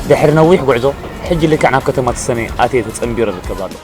ድሕሪ ነዊሕ ጉዕዞ፣ ሕጂ ልክዕ ናብ ከተማ ተሰነይ ኣትየ ተጸንቢረ እርከብ ኣለኹ።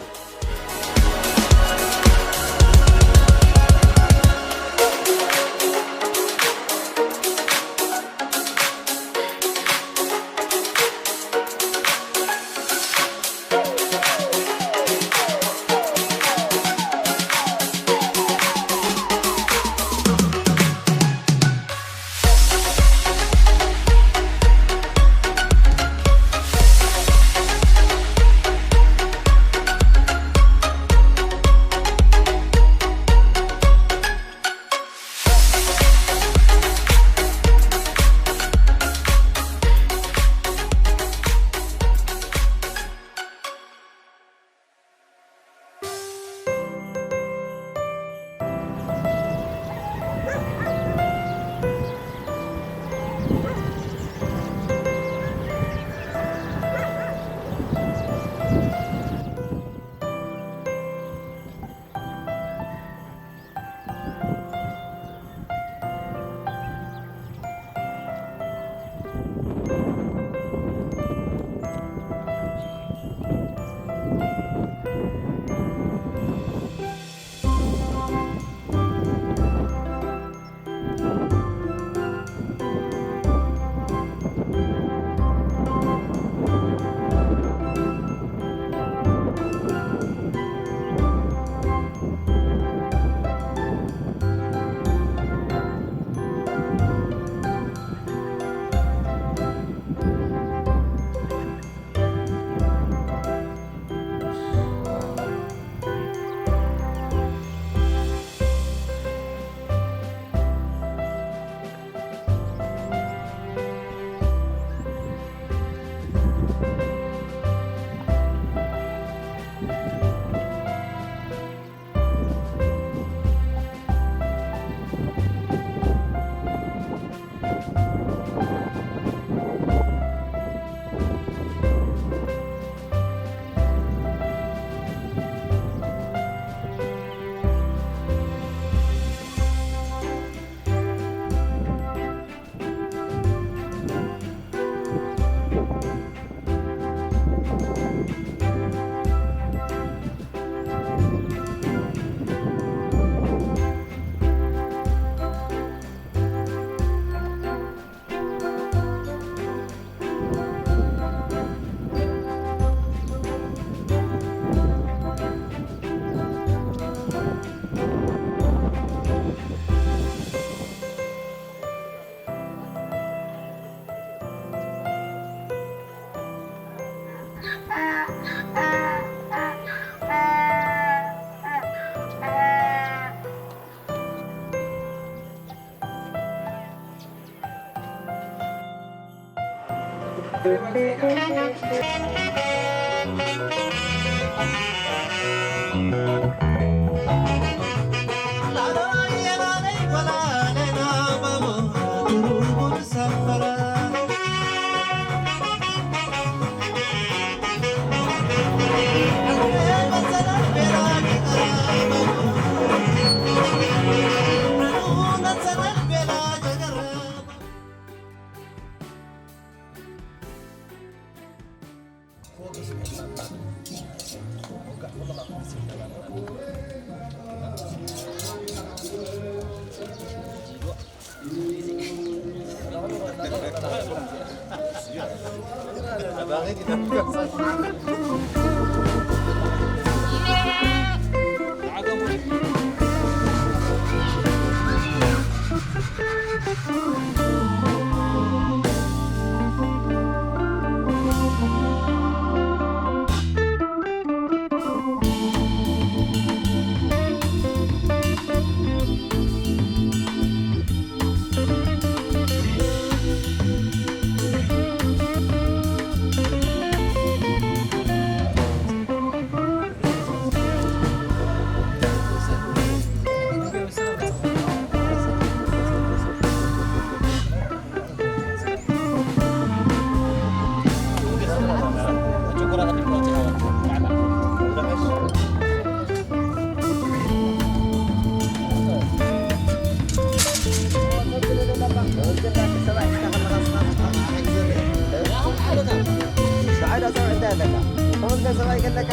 ተወልደ ሰብኣይ ገለካ።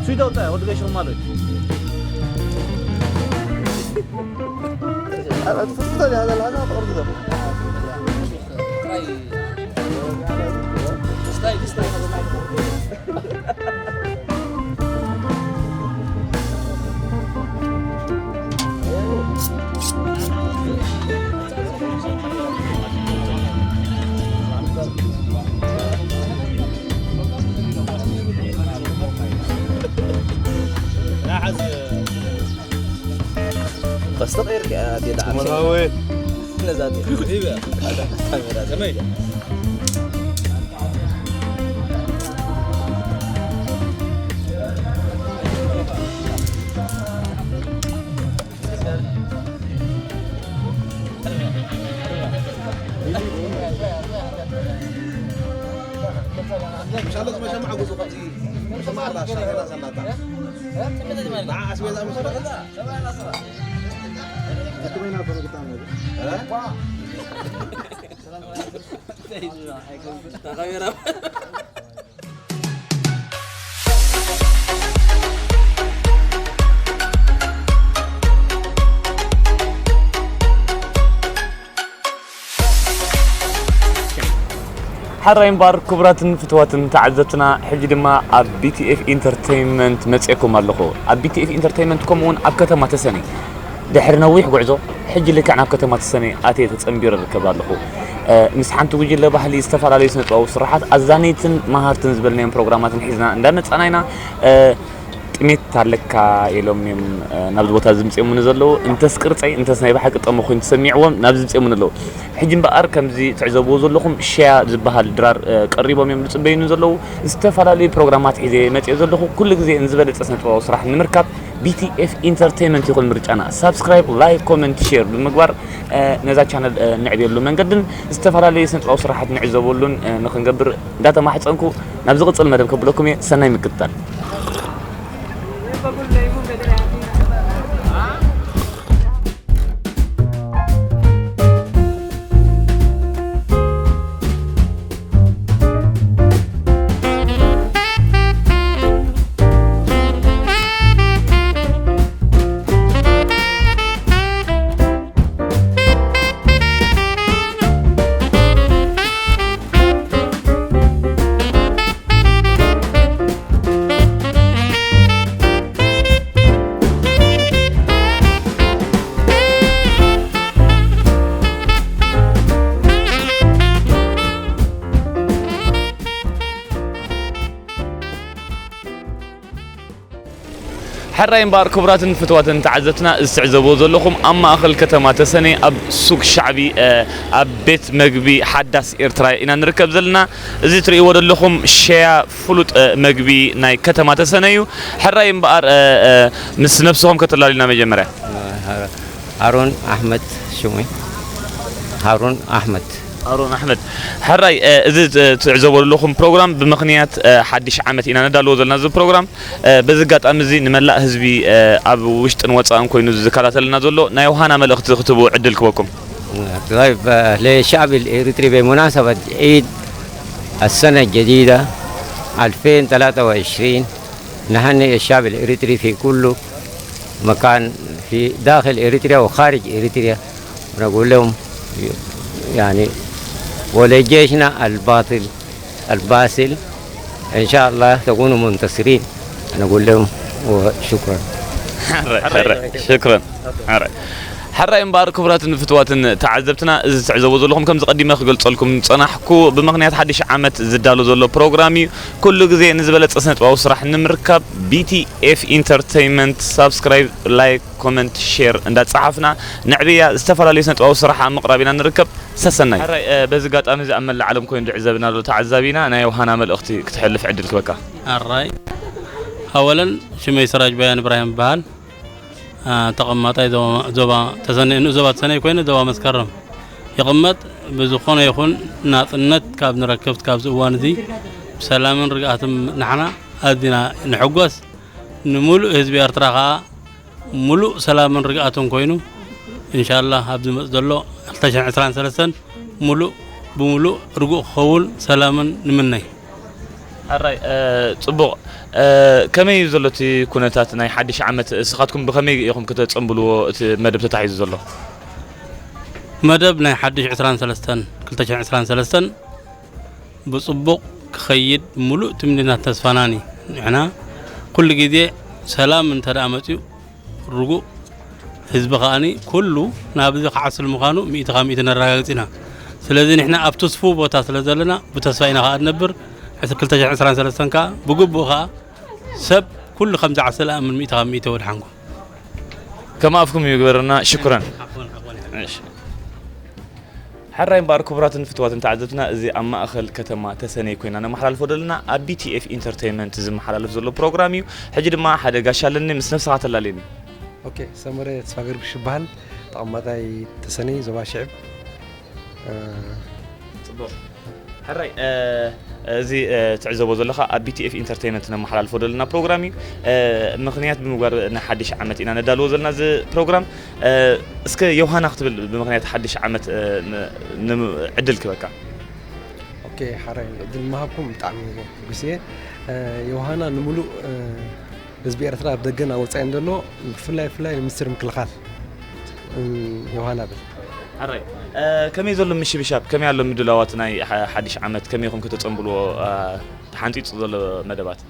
ስዊዳ ወጣ ወዲ ገሽሩ ማለት። ኧረ ትፍትፍታ እያ ዘላ፣ እዛ ትቕርብ ዘላ። ተስተቕይር ከኣ ኣዴ ደዓም መራዊ። ነዛ ዲኹ ዲበ? ካሜራ ከመይ? ሕራይ እምበኣር ክቡራትን ፍትዋትን ተዓዘብትና፣ ሕጂ ድማ ኣብ ቢቲኤፍ ኢንተርተይንመንት መጺኤኩም ኣለኹ። ኣብ ቢቲኤፍ ኢንተርተይንመንት ከምኡውን ኣብ ከተማ ተሰነይ ድሕሪ ነዊሕ ጉዕዞ፣ ሕጂ ልክዕ ናብ ከተማ ተሰነይ ኣትየ ተጸንቢረ እርከብ ኣለኹ። እ፣ ምስ ሓንቲ ጉጅለ ባህሊ ዝተፈላለዩ ስነ-ጥበባዊ ስራሓት ኣዛነይትን መሃርትን ዝበልናዮም ፕሮግራማትን ሒዝና እንዳመጻና ኢና። እ፣ ጥሜት ኣለካ ኢሎም እዮም፣ እ፣ ናብዚ ቦታ ዝምጽኦምኒ ዘለዉ። እንተስ ቅርጸይ፣ እንተስ ናይ ብሓቂ ጠመ ኮይኑ ተሰሚዕዎም ናብዚ ዝምጽኦምኒ ኣለዉ። ሕጂ እምበኣር ከምዚ ትዕዘብዎ ዘለኹም ሸያ ዝበሃል ድራር፣ እ፣ ቀሪቦም እዮም ዝጽበዩኒ ዘለዉ። ዝተፈላለዩ ፕሮግራማት ሒዘ መጽኦ ዘለኹ። ኩሉ ግዜ ንዝበለጸ ስነ-ጥበባዊ ስራሕ ንምርካብ ቢቲኤፍ ኢንተርቴይንመንት ይኹን ምርጫና። ሳብስክራይብ፣ ላይክ፣ ኮመንት፣ ሼር ብምግባር፣ እ፣ ነዛ ቻነል፣ እ፣ ንዕብየሉ መንገድን ዝተፈላለዩ ስነ-ጥበባዊ ስራሓት ንዕዘበሉን፣ እ፣ ንኽንገብር እንዳተማሕጸንኩ ናብ ዝቕጽል መደብ ከብለኩም እየ። ሰናይ ምክትታል። ሕራይ እምበኣር ክቡራትን ፍትዋትን ተዓዘብትና፣ እዚ ትዕዘብዎ ዘለኹም ኣብ ማእኸል ከተማ ተሰነይ ኣብ ሱቅ ሻዕቢ፣ እ፣ ኣብ ቤት መግቢ ሓዳስ ኤርትራ ኢና ንርከብ ዘለና። እዚ ትርእይዎ ዘለኹም ሸያ ፍሉጥ፣ እ፣ መግቢ ናይ ከተማ ተሰነይ እዩ። ሕራይ እምበኣር፣ እ፣ እ፣ ምስ ነብስኹም ከተላልዩና መጀመርያ። ሃሮን ኣሕመድ ሽሙ። ሃሮን ኣሕመድ። ኣሮን ኣሕመድ። ሕራይ፣ እ፣ እዚ ት-፣ ትዕዘቦ ዘለኹም ፕሮግራም ብምኽንያት፣ እ፣ ሓድሽ ዓመት ኢና ነዳልዎ ዘለና። እዚ ፕሮግራም፣ እ፣ በዚ ኣጋጣሚ እዚ ንመላእ ህዝቢ፣ እ፣ ኣብ ውሽጥን ወጻእን ኮይኑ ዝከታተልና ዘሎ ናይ ዮሃና መልእኽቲ ክትህቡ ዕድል ክበኩም። طيب، آه، للشعب الإريتري بمناسبة عيد السنة الجديدة ألفين وثلاثة وعشرين، نهنئ الشعب الإريتري في كل مكان في داخل إريتريا وخارج إريتريا، ونقول لهم يعني: ولجيشنا الباطل الباسل. إن شاء الله تكونوا منتصرين. نقول لهم وشكرا. ሕራይ፣ ሕራይ። ሽክረን። ሕራይ። ሕራይ እምበኣር ክቡራትን ፍትዋትን ተዓዘብትና፣ እዚ ትዕዘቦ ዘለኹም ከምዚ ቀዲመ ክገልጸልኩም ዝጸናሕኩ ብምኽንያት ሓድሽ ዓመት ዝዳሎ ዘሎ ፕሮግራም እዩ። ኩሉ ግዜ ንዝበለጸ ስነጥባዊ ስራሕ ንምርካብ ቢቲኤፍ ኢንተርተይመንት ሳብስክራይብ፣ ላይክ፣ ኮመንት፣ ሼር እንዳጻሓፍና ንዕብያ ዝተፈላለዩ ስነጥባዊ ስራሕ ኣብ ምቕራብ ኢና ንርከብ። ሰሰናዩ። ሕራይ፣ በዚ ኣጋጣሚ እዚ ኣብ መላእ ዓለም ኮይኑ ዝዕዘብና ዘሎ ተዓዛቢና ናይ ዮሃና መልእኽቲ ክትሕልፍ ዕድል ክበካ። ኣራይ ኣወለን ሽመይ ስራጅ በያን እብራሂም ይበሃል። ተቐማጣይ ዞባ ተሰነይ ንኡስ ዞባ ተሰነይ ኮይነ ዞባ መስከረም ይቕመጥ። ብዝኾነ ይኹን ናጽነት ካብ ንረክብ ካብዚ እዋን እዚ ብሰላምን ርግኣትን ንሕና ኣዚና ንሕጎስ። ንምሉእ ህዝቢ ኤርትራ ከኣ ምሉእ ሰላምን ርግኣትን ኮይኑ እንሻላ ኣብ ዝመጽእ ዘሎ ክልተ ሽሕን ዕስራን ሰለስተን ምሉእ ብምሉእ ርጉእ ክኸውን ሰላምን ንምነይ። ኣራይ ጽቡቕ። ከመይ እዩ ዘሎ እቲ ኩነታት ናይ ሓድሽ ዓመት? እስኻትኩም ብኸመይ ኢኹም ክተጸንብልዎ እቲ መደብ ተታሒዙ ዘሎ? መደብ ናይ ሓድሽ ዕስራን ሰለስተን ክልተ ሽሕን ዕስራን ሰለስተን ብጽቡቕ ክኸይድ ምሉእ ትምኒትና ተስፋናን እዩ። ንሕና ኩሉ ግዜ ሰላም እንተ ደኣ መጺኡ ርጉእ ህዝቢ ከኣኒ ኩሉ ናብዚ ክዓስል ምዃኑ ሚእቲ ካብ ሚእቲ ነረጋግጽ ኢና። ስለዚ ንሕና ኣብ ትስፉው ቦታ ስለ ዘለና ብተስፋ ኢና ከኣ ንነብር። ክልተ ሽሕን ዕስራን ሰለስተን ከኣ ብግቡእ ከኣ ሰብ ኩሉ ከም ዝዓስል ኣምን ሚእቲ ካብ ሚእቲ ወድሓንኩም። ከም ኣፍኩም እዩ ግበረና። ሽኩረን። ሕራይ እምበኣር ክቡራትን ፍትዋትን ተዓዘብትና፣ እዚ ኣብ ማእኸል ከተማ ተሰነይ ኮይና ነመሓላልፎ ዘለና ኣብ ቢቲኤፍ ኢንተርተይንመንት ዝመሓላለፍ ዘሎ ፕሮግራም እዩ። ሕጂ ድማ ሓደ ጋሻ ኣለኒ፣ ምስ ነብስኻ ተላልየኒ። ኦኬ፣ ሰመረ ተስፋ ገርግሽ ይበሃል። ተቐማጣይ ተሰነይ ዞባ ሽዕብ። ጽቡቕ። ሕራይ እዚ ትዕዘቦ ዘለኻ ኣብ ቢቲኤፍ ኢንተርተይመንት ነመሓላልፎ ዘለና ፕሮግራም እዩ። ምኽንያት ብምግባር ናይ ሓድሽ ዓመት ኢና ነዳልዎ ዘለና እዚ ፕሮግራም። እስከ ዮሃና ክትብል ብምኽንያት ሓድሽ ዓመት ዕድል ክበካ። ኦኬ፣ ሓራይ ዕድል ምሃብኩም ብጣዕሚ ሕጉስ እየ። ዮሃና ንምሉእ ህዝቢ ኤርትራ ኣብ ደገን ኣብ ወጻኢን ዘሎ ብፍላይ ብፍላይ ንሚኒስትሪ ምክልኻል ዮሃና ብል። ሕራይ ከመይ ዘሎ ምሽብሻብ፣ ከመይ ኣሎ ምድላዋት ናይ ሓድሽ ዓመት፣ ከመይ ኢኹም ከተጸንብልዎ ተሓንጺጹ ዘሎ መደባት?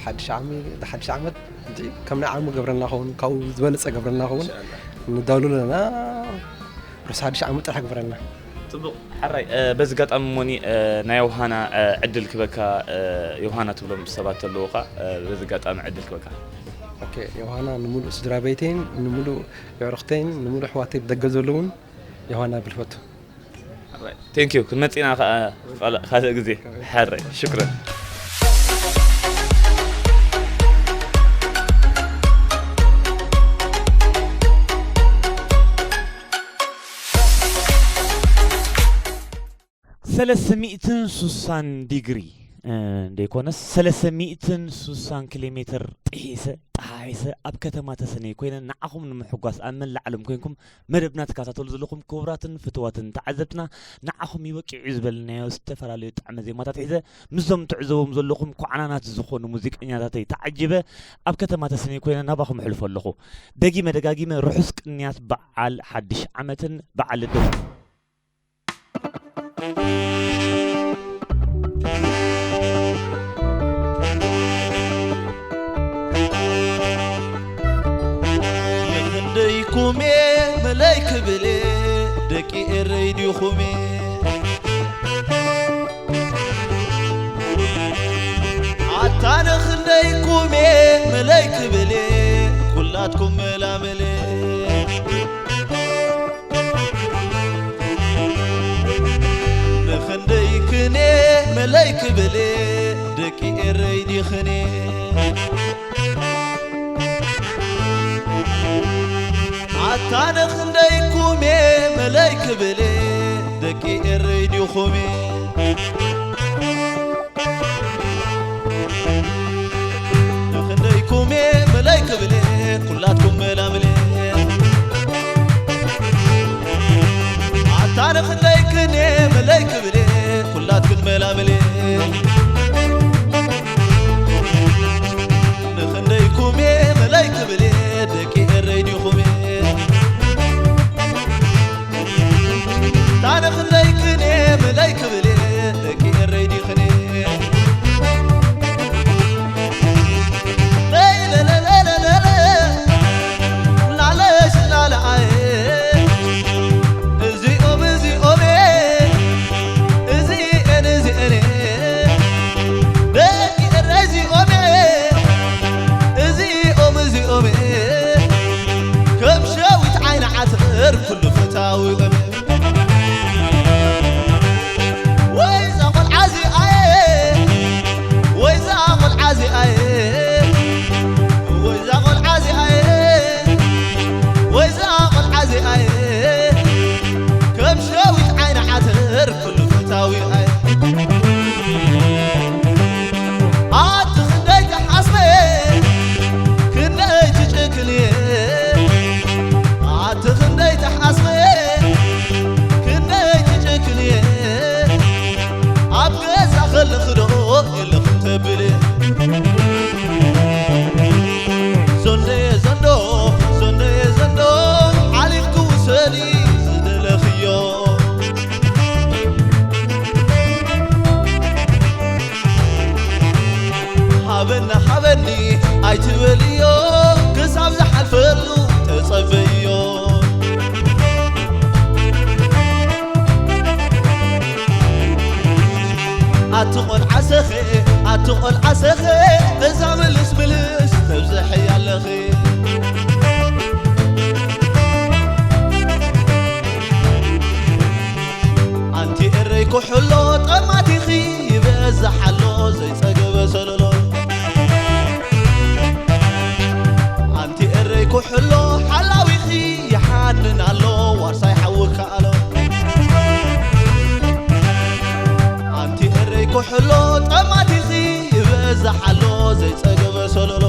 ሓድሽ ዓሚ ሓድሽ ዓመት ከምና ዓሚ ገብረና ኸውን ካብኡ ዝበለጸ ገብረና ኸውን ንዳሉ ኣለና። ርሑስ ሓድሽ ዓመት ጥራሕ ግበረልና። ጽቡቕ። ሕራይ በዚ ኣጋጣሚ ሞኒ ናይ ዮሃና ዕድል ክበካ፣ ዮሃና ትብሎም ሰባት ኣለዉኻ፣ በዚ ኣጋጣሚ ዕድል ክበካ። ኦኬ፣ ዮሃና ንምሉእ ስድራ ቤተይን ንምሉእ የዕሩኽተይን ንምሉእ ኣሕዋተይ ብደገ ዘለውን ዮሃና ብል ፈቱ። ቴንክ ዩ። ክንመጽእ ኢና ከኣ ካልእ ግዜ። ሕራይ ሽክረን። ሰለስተ ሚእትን ሱሳን ዲግሪ እንደይኮነስ ሰለስተ ሚእትን ሱሳን ኪሎ ሜትር ጥሒሰ ጠሓሒሰ ኣብ ከተማ ተሰነይ ኮይነ ንዓኹም ንምሕጓስ ኣብ መላእ ዓለም ኮይንኩም መደብና ትከታተሉ ዘለኹም ክቡራትን ፍትዋትን ተዓዘብትና ንዓኹም ይበቂዑ ዝበልናዮ ዝተፈላለዩ ጣዕመ ዜማታት ሒዘ ምስዞም ትዕዘቦም ዘለኹም ኩዓናናት ዝኾኑ ሙዚቀኛታተይ ተዓጂበ ኣብ ከተማ ተሰነይ ኮይነ ናባኹም እሕልፎ ኣለኹ። ደጊመ ደጋጊመ ርሑስ ቅንያት በዓል ሓድሽ ዓመትን በዓል ልደትን። ንኽንደይኩሜ መለይ ክብል ደቂ ኤረይ ዲኹሜ ኣታ ንኽንደይኩሜ መለይ ክብል ኩላትኩም መላምል ንኽንደይ ክኔ መለይ ክብል ደቂ ኤረይ ዲኽኔ ኣታ ንኽንደይ ኩሜ መለይ ክብል ደቂ ኤረይ ዲኹሜ ንኽንደይኩሜ መለይ ክብል ኩላትኩም መላምል ኣታ ንኽንደይክኔ መለይ ክብል ኩላትክን መላምል ንኽንደይኩሜ መለይ ክብል ደቂ ኤረይ ዲኹሜ ታነ ክንደይ ክኔ መለይ ክብል ደቂ ኤረይ ዲኽኔ ዘይጸገበ ሰለሎ።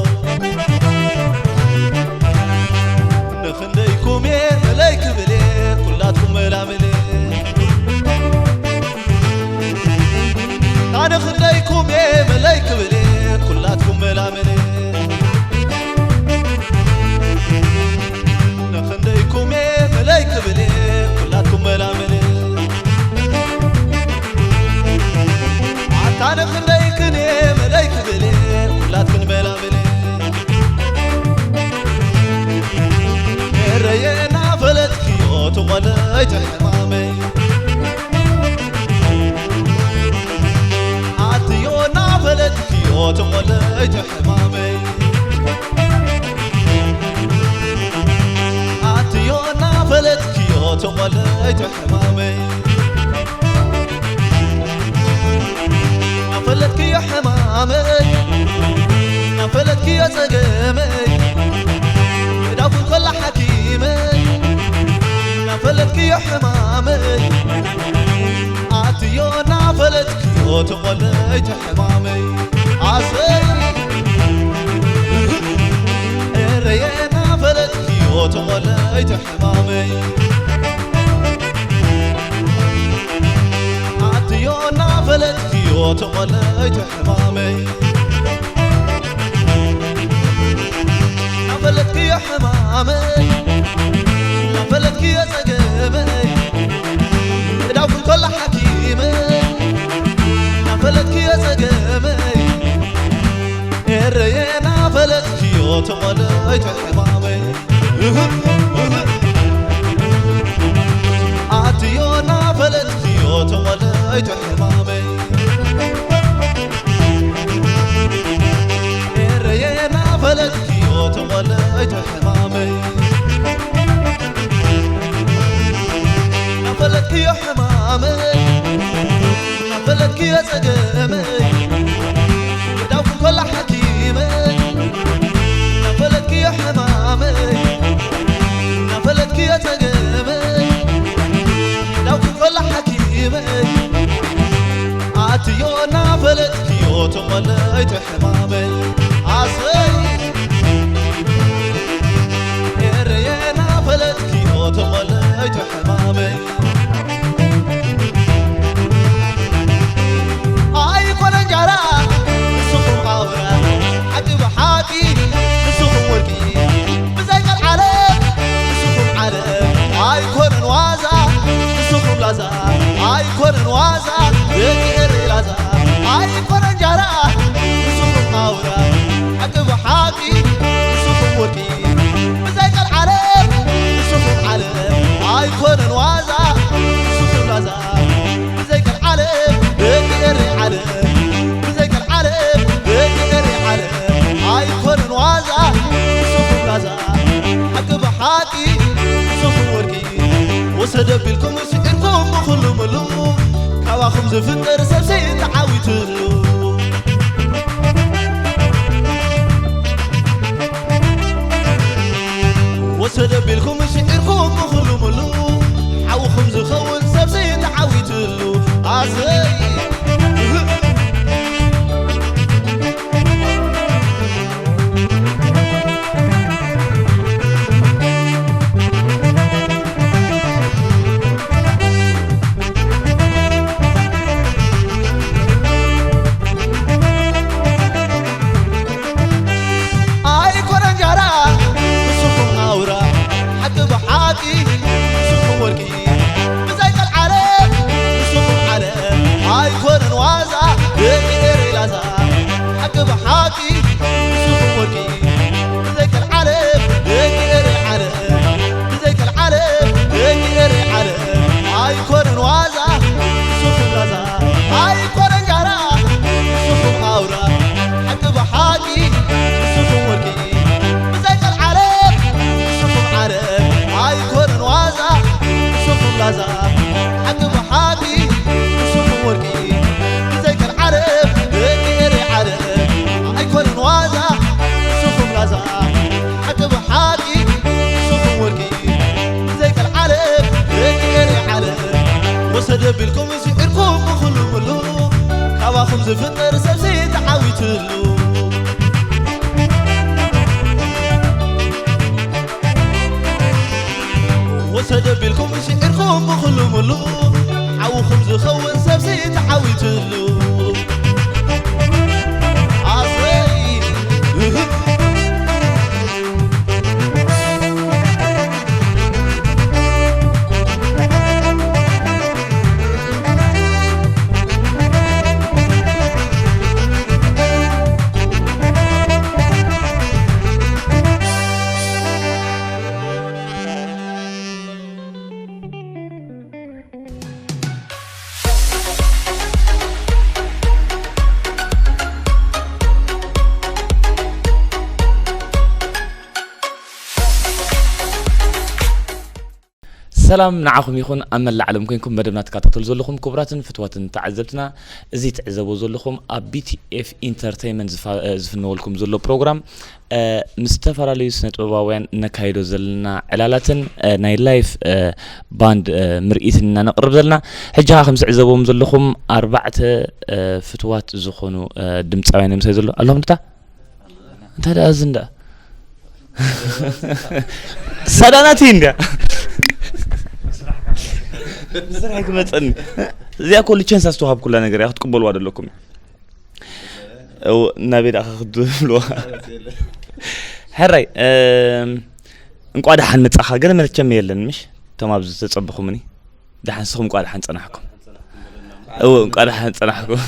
ንኽንደይኩም እየ መለይ ክብል እየ ኩላትኩም መላምል። ኣነ ክንደይኩም እየ መለይ ክብል እየ ኩላትኩም መላምል። ንኽንደይኩም እየ መለይ ክብል እየ ኩላትኩም መላምል። ኣታ ንኽንደይክን እየ መለይ ክብል እየ ኩላትክን መላምል። ኤረየ እናፈለጥክዮ ትቖለይ ትሕማመይ። ኣትዮ እናፈለጥክዮ ትቖለይ ትሕማመይ። ኣትዮ እናፈለጥክዮ ትቖለይ ትሕማመይ። እናፈለጥክዮ ሕማመይ። እናፈለጥክዮ ጸገመይ። የዳኹን ከላ ሓኪመይ። እናፈለጥክዮ ሕማመይ። ኣትዮ እናፈለጥክዮ ትቖለይ ትሕማመይ። ኣሰይ ኤረየ እናፈለጥክዮ ትቖለይ ትሕማመይ። ኣትዮ እናፈለጥክዮ ትቖለይ ትሕማመይ። እናፈለጥክዮ ሕማመይ። እናፈለጥክዮ ጸገመይ። የዳኹን ከላ ሓኪመይ። እናፈለጥክዮ ጸገመይ። ኤረየ እናፈለጥክዮ ትቖለይ ትሕማመይ። ኣትዮ እናፈለጥክዮ ትቖለይ ትሕማመይ። ኤረየ እናፈለጥክዮ ትቖለይ ትሕማመይ። እናፈለጥክዮ ሕማመይ። እናፈለጥክዮ ጸገመይ። የዳኹን ከላ ሓኪመይ። እናፈለጥክዮ ሕማመይ። እናፈለጥክዮ ጸገመይ። የዳኹን ከላ ሓኪመይ። ኣትዮ እናፈለጥክዮ ትቖለይ ትሕማመይ። ኣሰይ ኤረየ እናፈለጥክዮ ትቖለይ ትሕማመይ። ኣይኮነ እንጀራ ንስኹም ኣውራ፣ ሓቂ ብሓቂ ንስኹም ወርቂ፣ ብዘይ ቀልዓለ ንስኹም ዓለ። ኣይኮነን ዋዛ ንስኹም ላዛ፣ ኣይኮነን ዋዛ ደቂ ኤረይ ላዛ። ኣይኮነ እንጀራ ንስኹም ኣውራ፣ ሓቂ ብሓቂ ንስኹም ወርቂ፣ ብዘይ ቀልዓለ ንስኹም ዓለ። ኣይኮነን ዋዛ ንስኹም ላዛ፣ ብዘይ ቀልዓለ ደቂ ኤረይ ዓለ። ብዘይ ቀልዓለ ደቂ ኤረይ ዓለ። ኣይኮነን ዋዛ ንስኹም ላዛ፣ ሓቂ ብሓቂ ንስኹም ወርቂ። ወሰደ ቢልኩም ስዒርኩም ብኹሉ ምሉ፣ ካባኹም ዝፍጠር ሰብሲ ተዓዊትሉ። ወሰደ ቢልኩም ስዒርኩም ብኹሉ ምሉ፣ ሓውኹም ዝኸውን ሰብሲ ተዓዊትሉ። ኣሰይ ኣይኮነ እንጀራ ንስኹም ኣውራ፣ ሓቂ ብሓቂ ንስኹም ወርቂ፣ ብዘይ ቀልዓለ ንስኹም ዓለ። ኣይኮነን ዋዛ ደቂ ኤረይ ላዛ፣ ሓቂ ብሓቂ ንስኹም ወርቂ፣ ብዘይ ቀልዓለ ደቂ ኤረይ ዓለ። ብዘይ ቀልዓለ ደቂ ኤረይ ዓለ። ኣይኮነን ዋዛ ንስኹም ላዛ፣ ኣይኮነን ጋራ ንስኹም ኣውራ፣ ሓቂ ብሓቂ ንስኹም ወርቂ፣ ብዘይ ቀልዓለ ንስኹም ዓረ። ኣይኮነን ዋዛ ንስኹም ላዛ፣ ሓቂ ብሓቂ ንስኹም ወርቂ፣ ብዘይ ቀልዓለ ደቂ ኤረይ ዓረ። ኣይኮነን ዋዛ ንስኹም ላዛ፣ ሓቂ ብሓቂ ንስኹም ወርቂ፣ ብዘይ ቀልዓለ ደቂ ኤረይ ዓረ። ወሰደ ቢልኩም ስዒርኩም ብኹሉ ምሉ፣ ካባኹም ዝፍጠር ሰብሲ ተዓዊትሉ። ኢልኩም ሽዒርኩም ብኹሉ ሙሉ ሓውኹም ዝኸውን ሰብሲ ተዓዊትሉ። ኣሰይ! ሰላም ንዓኹም ይኹን፣ ኣብ መላእ ዓለም ኮይንኩም መደብና ትከታተሉ ዘለኹም ክቡራትን ፍትዋትን ተዓዘብትና። እዚ ትዕዘቡ ዘለኹም ኣብ ቢቲኤፍ ኢንተርቴይንመንት ዝፋ-፣ እ፣ ዝፍነወልኩም ዘሎ ፕሮግራም፣ እ፣ ምስ ዝተፈላለዩ ስነ ጥበባውያን ነካይዶ ዘለና ዕላላትን፣ እ፣ ናይ ላይፍ፣ እ፣ ባንድ፣ እ፣ ምርኢትን ኢና ነቕርብ ዘለና። ሕጂ ኸዓ ከም ዝዕዘብዎም ዘለኹም ኣርባዕተ፣ እ፣ ፍትዋት ዝኾኑ፣ እ፣ ድምፃውያን ምሳይ ዘሎ ኣለኹም ድታ? እንታይ ደኣ እዚ እንዳ ሳዳናት እንድያ። ስራሕ ክመፀኒ። እዚኣ ኮሉ ቸንስ ኣስተዋሃብኩላ ነገር እያ፣ ክትቅበልዋ ዘለኩም። እው፣ ናበይ ደኣ ክትብልዋ? ሕራይ፣ እም፣ እንቋ ደሓን መጻኻ። ገለ መቸም የለን፣ ምሽ? እቶም ኣብዚ ዝተጸበኹምኒ። ደሓን ንስኹም እንቋ ደሓን ጸናሕኩም። እው፣ እንቋ ደሓን ጸናሕኩም።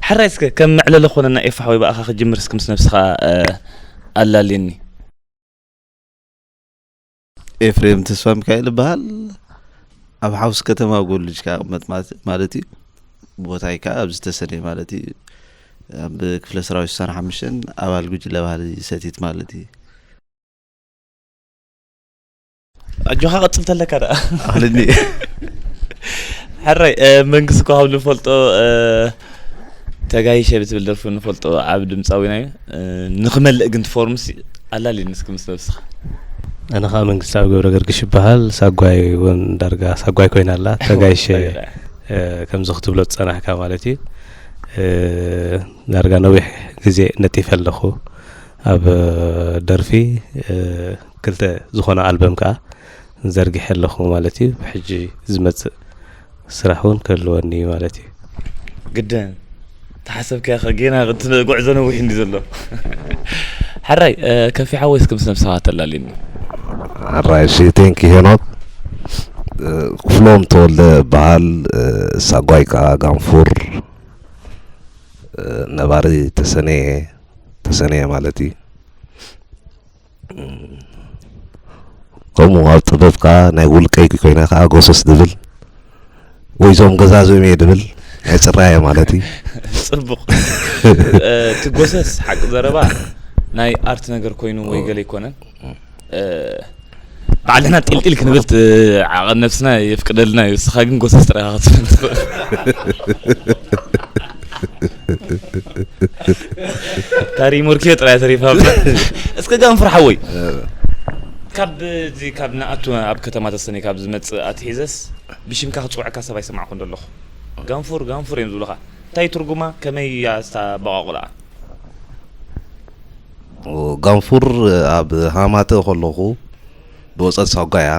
ሕራይ፣ እስከ ከም መዕለሊ ኮነና ኤፋ ወይ ብኣኻ ክጅምር፣ እስኪ ምስ ነብስኻ፣ እ፣ ኣላልየኒ። ኤፍሬም ተስፋ ሚካኤል እበሃል። ኣብ ሓውስ ከተማ ጎልጅ ከኣ እቕመጥ ማለት፣ ማለት እዩ። ቦታይ ከኣ ኣብዚ ተሰነይ ማለት እዩ። ኣብ ክፍለ ሰራዊት ስሳን ሓሙሽተን ኣባል ጉጅለ ባህሊ ሰቲት ማለት እዩ። ኣጆኻ ቀጽል ተለካ ደኣ። ኣኽልኒ። ሕራይ፣ እ፣ መንግስቲ እኮ ካብ ንፈልጦ፣ እ፣ ተጋይሸ ብትብል ደርፉ ንፈልጦ ዓቢ ድምጻዊና እዩ። እ፣ ንኽመልእ ግን እቲ ፎርምስ ኣላልየኒ እስኪ ምስ ነብስኻ። ኣነ ኸኣ መንግስታዊ ገብረ ገርግሽ ይበሃል። ሳጓይ እውን ዳርጋ ሳጓይ ኮይና ኣላ። ተጋይሸ፣ እ፣ ከምዚ ክትብሎ ዝጸናሕካ ማለት እዩ። እ፣ ዳርጋ ነዊሕ ግዜ ነጢፈ ኣለኹ ኣብ ደርፊ። እ፣ ክልተ ዝኾነ ኣልበም ከኣ ዘርጊሐ ኣለኹ ማለት እዩ። ብሕጂ ዝመጽእ ስራሕ እውን ክህልወኒ እዩ ማለት እዩ። ግደን፣ ተሓሰብካዮ ኸ ጌና እቲ ጉዕዞ ነዊሕ እንዲ ዘሎ። ሕራይ፣ እ፣ ከፊ ሓወይ እስኪ ምስ ነብስኻ ተላልየኒ። ሕራይ፣ እሺ፣ ቴንክ ዩ ሄኖክ። እ፣ ክፍሎም ተወልደ እበሃል፣ እ፣ ሳጓይ ከኣ ጋንፉር፣ እ፣ ነባሪ ተሰነየ፣ ተሰነየ ማለት እዩ። ከምኡ ኣብ ጥበብ ከኣ ናይ ውልቀይ ኮይነ ከኣ ጎሰስ ድብል ወይ እዞም ገዛዝኦም እየ ድብል ናይ ጽራየ ማለት እዩ። ጽቡቕ። እ፣ እቲ ጎሰስ ሓቂ ዘረባ ናይ ኣርት ነገር ኮይኑ ወይ ገለ ኣይኮነን። እ፣ ባዕልና ጢልጢል ክንብል ት-፣ ዓቐን ነብስና የፍቅደልና እዩ። ንስኻ ግን ጎሰስ ጥራይ ኢኻ ክትብል ትኽእል። ታሪ ሞርኪዮ ጥራይ ተሪፋ። እስከ ጋንፍር ሓወይ። ካብ እዚ ካብ ንኣቱ ኣብ ከተማ ተሰነይ ካብ ዝመጽእ ኣትሒዘስ ብሽምካ ክጽውዐካ ሰብ ኣይሰማዕኩን ዘለኹ። ጋንፉር፣ ጋንፉር እዮም ዝብሉኻ። እንታይ ትርጉማ? ከመይ እያ ኣስተባቋቑላ? ጋንፉር ኣብ ሃማተ ከለኹ ብወጸት ሳጓያ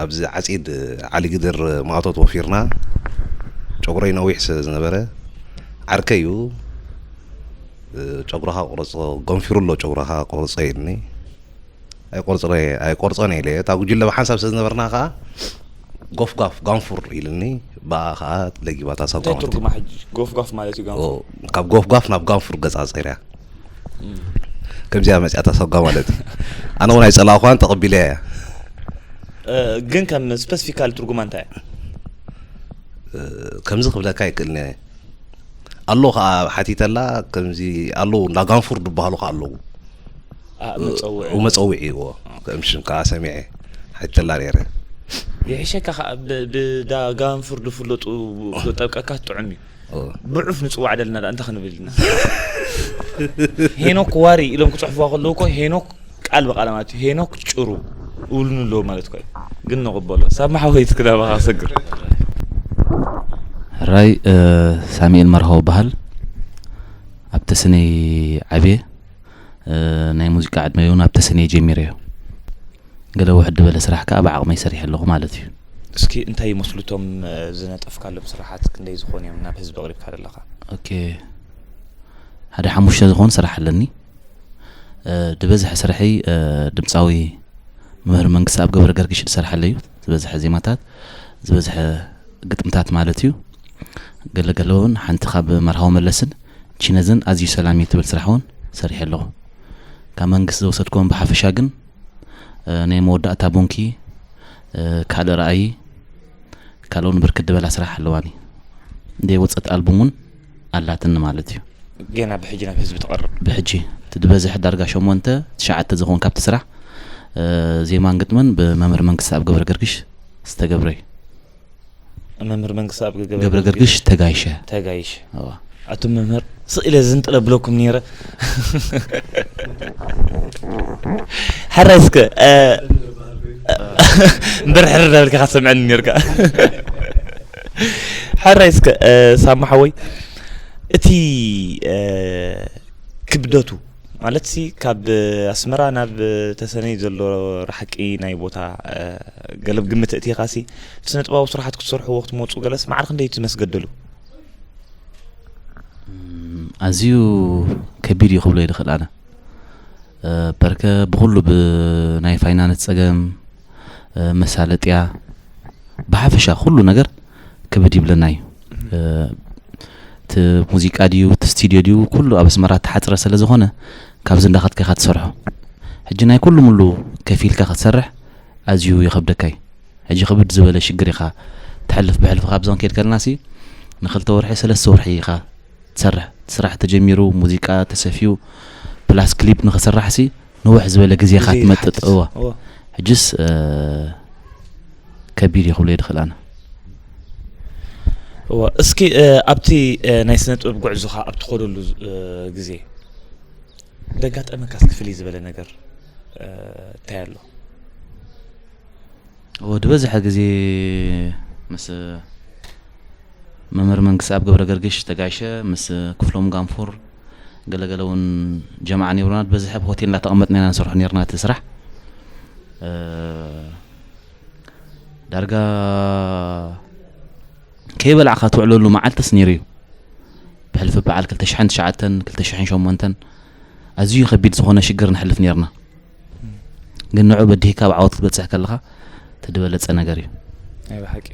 ኣብዚ ዓጺድ ዓሊ ግድር ማእቶት ወፊርና፣ ጨጉረይ ነዊሕ ስለ ዝነበረ፣ ዓርከይ እዩ፣ "ጨጉርኻ ቁረጾ፣ ገንፊሩ ኣሎ ጨጉርኻ ቁረጾ" ኢልኒ። ኣይቆርጽነ-፣ ኣይቆርጾን ኢለ። እታ ጉጅለ ብሓንሳብ ስለ ዝነበርና ከኣ፣ "ጎፍጋፍ፣ ጋንፉር" ኢልኒ። ብኣ ከኣ ለጊባታ ሳጓ እንታይ ማለት እዩ። ትርጉማ ሕጂ? ጎፍጋፍ ማለት እዩ፣ ጋንፉር። ኦ፣ ካብ ጎፍጋፍ ናብ ጋንፉር ገጻ ጸይርያ። እም። ከምዚኣ መጺኣታ ሳጓ ማለት እዩ። ኣነ እውን ኣይጸላእኳን፣ ተቐቢለያ እያ። እ፣ ግን ከም ስፐሲፊካል ትርጉማ እንታይ እያ? እ፣ ከምዚ ክብለካ ኣይክእልን እየ። ኣሎ ኸዓ ሓቲተላ፣ ከምዚ ኣለዉ፣ እንዳ ጋንፉር ዝበሃሉ ኸዓ ኣለዉ። እ፣ መጸውዒ። መጸውዒ፣ እዎ። ኦኬ። ከም ሽም ከኣ ሰሚዐ ሓቲተላ ነይረ። ይሕሸካ ኸዓ ብ-፣ ብዳ ጋንፉር ዝፍለጡ ክጠብቀካ ጥዑም እዩ። ኦ። ብዑፍ ንጽዋዕ ደልና ደኣ እንታይ ክንብል ኢና? ሄኖክ ዋሪ ኢሎም ክጽሕፉዋ ከለዉ እኮ ሄኖክ ቃል ብቃል ማለት እዩ። ሄኖክ ጭሩ እብሉኒ ኣለዉ ማለት እኮ እዩ። ግን ንቕበሎ። ሳሚ ሓወይ እስኪ ናባኻ ክሰግር። ሕራይ፣ እ፣ ሳሙኤል መርሃዊ እበሃል። ኣብ ተሰነይ ዓብየ። እ፣ ናይ ሙዚቃ ዕድመይ እውን ኣብ ተሰነይ ጀሚረዮ። ገለ ውሕድ ዝበለ ስራሕ ከዓ ብዓቕመይ ሰሪሐ ኣለኹ ማለት እዩ። እስኪ እንታይ ይመስሉ እቶም ዝነጠፍካሎም ስራሓት? ክንደይ ዝኾኑ እዮም ናብ ህዝቢ ኣቕሪብካ ዘለኻ? ኦኬ፣ ሓደ ሓሙሽተ ዝኾኑ ስራሕ ኣለኒ። ድበዝሐ ስርሐይ ድምፃዊ መምህር መንግስቲ ኣብ ገብረ ገርግሽ ዝሰርሓለ እዩ። ዝበዝሐ ዜማታት፣ ዝበዝሐ ግጥምታት ማለት እዩ። ገለገለ እውን ሓንቲ ካብ መርሃዊ መለስን ቺነዝን ኣዝዩ ሰላም እዩ ትብል ስራሕ እውን ሰሪሐ ኣለኹ። ካብ መንግስቲ ዝወሰድክዎም ብሓፈሻ ግን ናይ መወዳእታ ቡንኪ፣ ካልእ ራእይ፣ ካልኦን ብርክት ዝበላ ስራሕ ኣለዋኒ። ዘይወፀት ኣልቡም እውን ኣላትኒ ማለት እዩ። ገና ብሕጂ ናብ ህዝቢ ትቐርብ? ብሕጂ እቲ ዝበዝሕ ዳርጋ ሸሞንተ ትሽዓተ ዝኸውን ካብቲ ስራሕ ዜማን ግጥምን ብመምህር መንግስቲ ኣብ ገብረ ገርግሽ ዝተገብረ እዩ። መምህር መንግስቲ ኣብ ገብረ ገርግሽ ተጋይሸ። ተጋይሸ። ኣዋ። ኣቱም መምህር ስቕ ኢለ ዝንጥለ ብለኩም ነይረ። ሕራይ እስከ እምበር ሕር ዳበልካ ካሰምዐኒ ነርካ። ሕራይ እስከ ሳማ ሓወይ፣ እቲ ክብደቱ ማለት ሲ ካብ ኣስመራ ናብ ተሰነይ ዘሎ ርሓቂ ናይ ቦታ ገለብ ግምት እቲ ኻሲ እቲ ስነ ጥበባዊ ስራሓት ክትሰርሕዎ ክትመፁ ገለስ ማዕር ክንደይ ትመስገደሉ? ኣዝዩ ከቢድ እዩ ክብሎ ይድኽእል ኣነ። በርከ ብኹሉ ብናይ ፋይናንስ ጸገም፣ መሳለጥያ፣ ብሓፈሻ ኩሉ ነገር ክብድ ይብለና እዩ። እቲ ሙዚቃ ድዩ፣ እቲ ስቱድዮ ድዩ፣ ኩሉ ኣብ ኣስመራ ተሓጽረ ስለ ዝኾነ ካብዚ እንዳኸድካ ኢኻ ትሰርሖ። ሕጂ ናይ ኩሉ ሙሉ ከፊልካ ክትሰርሕ ኣዝዩ ይኸብደካ እዩ። ሕጂ ክብድ ዝበለ ሽግር ኢኻ ትሕልፍ። ብሕልፊ ካብዚ ክንከይድ ከለና ሲ ንኽልተ ወርሒ ሰለስተ ወርሒ ኢኻ ትሰርሕ። እቲ ስራሕ ተጀሚሩ፣ ሙዚቃ ተሰፍዩ፣ ፕላስ ክሊፕ ንኽስራሕ ሲ ንውሕ ዝበለ ግዜ ኢኻ ትመጥጥ። እዋ። ሕጅስ ከቢድ እዩ ክብሎ ይድኽእል ኣነ። እዋ፣ እስኪ ኣብቲ ናይ ስነ ጥበብ ጉዕዞኻ ኣብ ትኸደሉ ግዜ ደጋጠመካስ ክፍልይ ዝበለ ነገር እንታይ ኣሎ? እዎ፣ ዝበዝሐ ግዜ ምስ መምህር መንግስቲ ኣብ ገብረ ገርግሽ ተጋይሸ፣ ምስ ክፍሎም ጋንፉር ገለገለ እውን ጀማዓ ነይሩና። ዝበዝሐ ኣብ ሆቴል እንዳተቐመጥና ኢና ንሰርሖ ነይርና እቲ ስራሕ። ዳርጋ ከይበላዕካ ትውዕለሉ መዓልትስ ነይሩ እዩ። ብሕልፊ በዓል ክልተ ሽሕን ትሽዓተን፣ ክልተ ሽሕን ሸሞንተን ኣዝዩ ከቢድ ዝኾነ ሽግር ንሕልፍ ነይርና። ግን ንዑ በዲህካ ኣብ ዓወት ክትበጽሕ ከለኻ እቲ ዝበለጸ ነገር እዩ። ናይ ብሓቂ።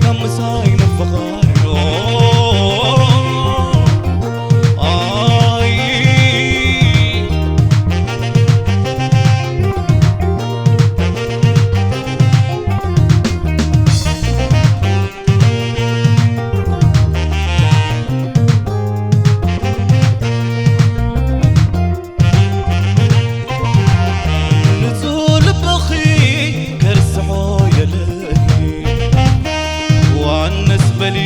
ካብ ምሳይ ምፍቓር። ኣይ። ንጹህ ልብኺ ከርስሖ የለይ። ዋንስ በሊ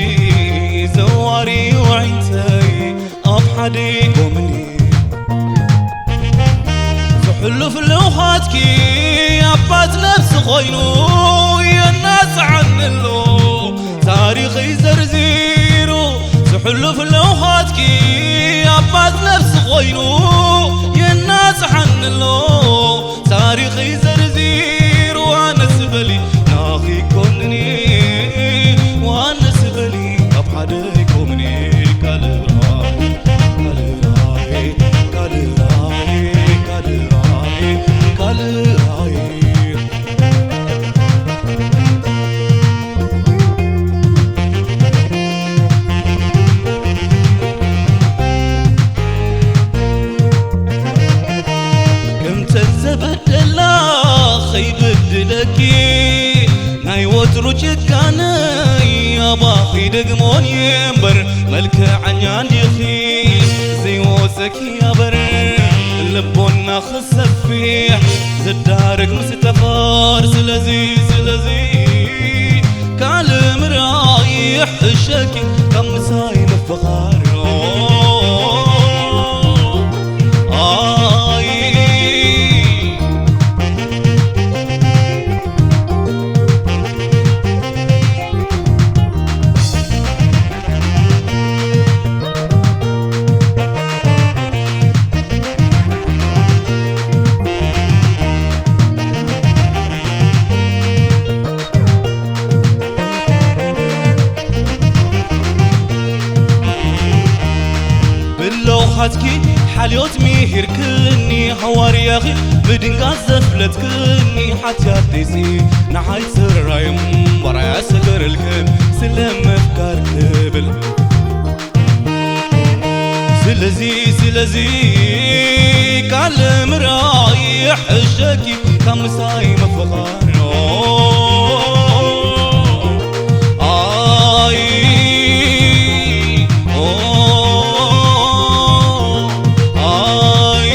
ዘዋሪ ውዒንተይ ኣብ ሓደ ጎምኒ። ዝሕሉፍ ለውሃትኪ ኣባት ነፍሲ ኮይኑ የናጽዓኒ ኣሎ። ታሪኸይ ዘርዚሩ ዝሕሉፍ ለውሃትኪ ኣባት ነፍሲ ኮይኑ የናጽዓኒ ኣሎ። ታሪኸይ ዘርዚሩ ኣነስ በሊ ናኺ ኮንኒ። ዋንስ በሊ ኣብ ሓደ ኮምኒ። ካልእ ራእይ፣ ካልእ ራእይ፣ ካልእ ራእይ፣ ካልእ ራእይ፣ ካልእ ራእይ። ከምተን ዘበደላ ኸይበድለኪ ናይ ወትሩ ጭካነይ ኣባኺ ደግሞን እየ እምበር፣ መልክዐኛ እንዲኺ ዘይወፀኪ ኣበር ልቦና ክሰፊሕ ዝዳረግ ምስ ጠፋር። ስለዚ ስለዚ ካልእ ምርኣይ ይሕሸኪ ካብ ምሳይ ምፍቓር። ኣይ። ብለውሃትኪ ሓልዮት ምሂርክኒ፣ ሃዋርያኺ ብድንጋጽ ዘፍለጥክኒ፣ ሓጢኣተይሲ ንዓይ ጽራይ እምበር ኣያሰግረልክን ስለ ምፍቃር ክብል። ስለዚ ስለዚ ካልእ ምርኣይ ይሕሸኪ ካብ ምሳይ ምፍቓር። ኣይ፣ ኦ፣ ኣይ፣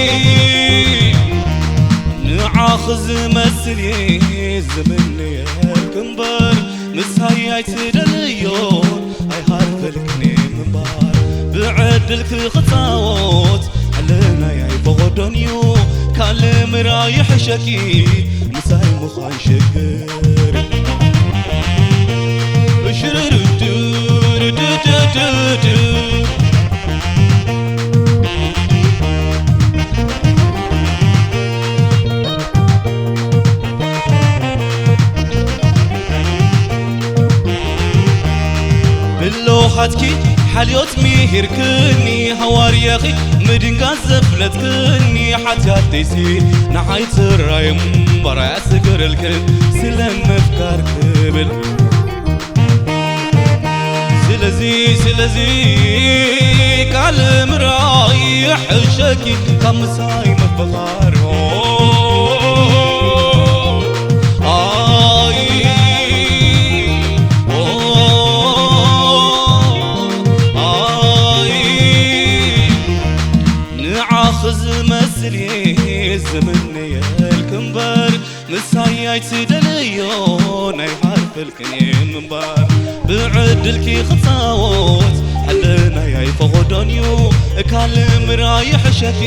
ንዓኺ ዝመስል እየ ዝምነየልኪ እምበር፣ ምሳይ ኣይትደልዮን ኣይሃርፈልክን ምንባር። ብዕድልኪ ክጻወት ሕልናይ ኣይፈቐዶን እዩ። ካልእ ምርኣይ ይሕሸኪ ምሳይ ምዃን ሽግር። ሽርርቱ ርድድድድ። ብለውሃትኪ ሓልዮት ምሂርክኒ፣ ሃዋርያኺ ምድንጋጽ ዘፍለጥክኒ፣ ሓጢኣተይሲ ንዓይ ጽራይ እምበር ኣያስግረልክን ስለ ምፍቃር ክብል። ስለዚ ስለዚ ካልእ ምርኣይ ይሕሸኪ ካብ ምሳይ ምፍቓር። ኣይ፣ ኦ፣ ኣይ፣ ንዓኺ ዝመስል እየ ዝምነየልኪ እምበር፣ ምሳይ ኣይትደልዮን ኣይሃርፈልክን እየ ምንባር። ብዕድልኪ ክጻወት ሕልናይ ኣይፈቐዶን እዩ። ካልእ ምርኣይ ይሕሸኪ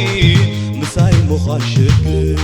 ምሳይ ምዃን ሽግር።